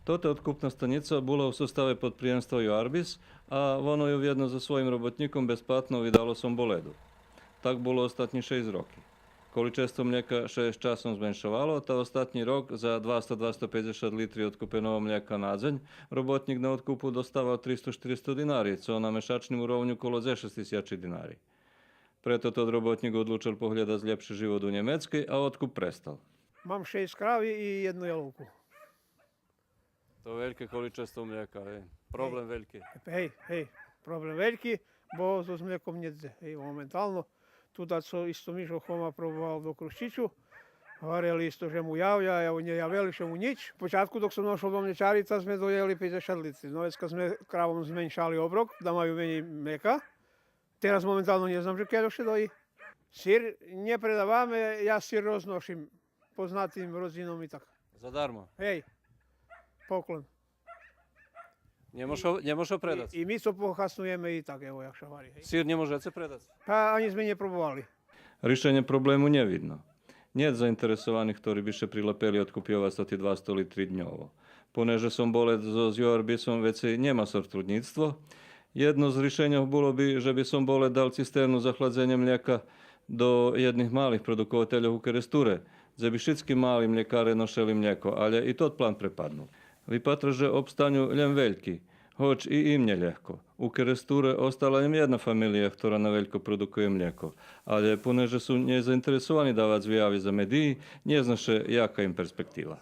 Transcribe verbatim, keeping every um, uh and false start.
Тота откупна станїца була у составе подприємства Юарбис, а воно ю вєдно зоз своїм роботнїком безплатно видало Сомболеду. Так було остатнї шейсц роки. Количество млєка ше з часом зменшовало, та остатнї рок за двасто, двасто пейдзешат литри откупеного млєка на дзень роботнїк на откупу доставал тристо, штиристо динари, цо на мешачним уровню коло дзешец тисячи динари. Прето тот роботнїк одлучел поглєдац лєпши живот у Нємецкей, а откуп престал. Мам шейсц крави и єдну яловку. То вельке количество млєка, гей. Проблем вельки. Гей, гей, проблем вельки, бо зоз млєком нє дзе, гей, моментално. Ту дацо исто Мишо Хома пробовал до Крущичу. Гварели исто же му явя, а нє явели ше му нїч. Початку, док сом нашол до млєчари, та зме доєли пейдзешат литри. Но, вецка зме кравом зменшали оброк, да маю менєй млєка. Тераз моментално нє знам же кельо ше дої. Сир нє предаваме, я сир розношим познатим родзином и так. Задармо? Гей. Поклон. Нє мож го, нє мож го предац? И, и ми цо похаснуєме и так, ево, як ше гвари, гей. Сир нє можеце предац? Па анї зме нє пробовали. Ришенє проблему нє видно. Нєт заинтересованих хтори би ше прилапели откупйовац тоти двасто литри дньово. Понеже Сомболед зоз Юарбисом вецей нєма сотруднїцтво, єдно з ришеньох було би же би Сомболед дал цистерну за хладзенє млєка до єдних малих продуковательох у Керестуре, дзе би шицки мали млєкаре ношели млєко, алє и тот план препаднул. Випатра же обстаню лєм вельки, гоч и им нє лєгко. У Керестуре остала лєм єдна фамелия хтора на велько продукує млєко, алє понеже су нєзаинтересовани давац вияви за медиї, нє зна ше яка им перспектива.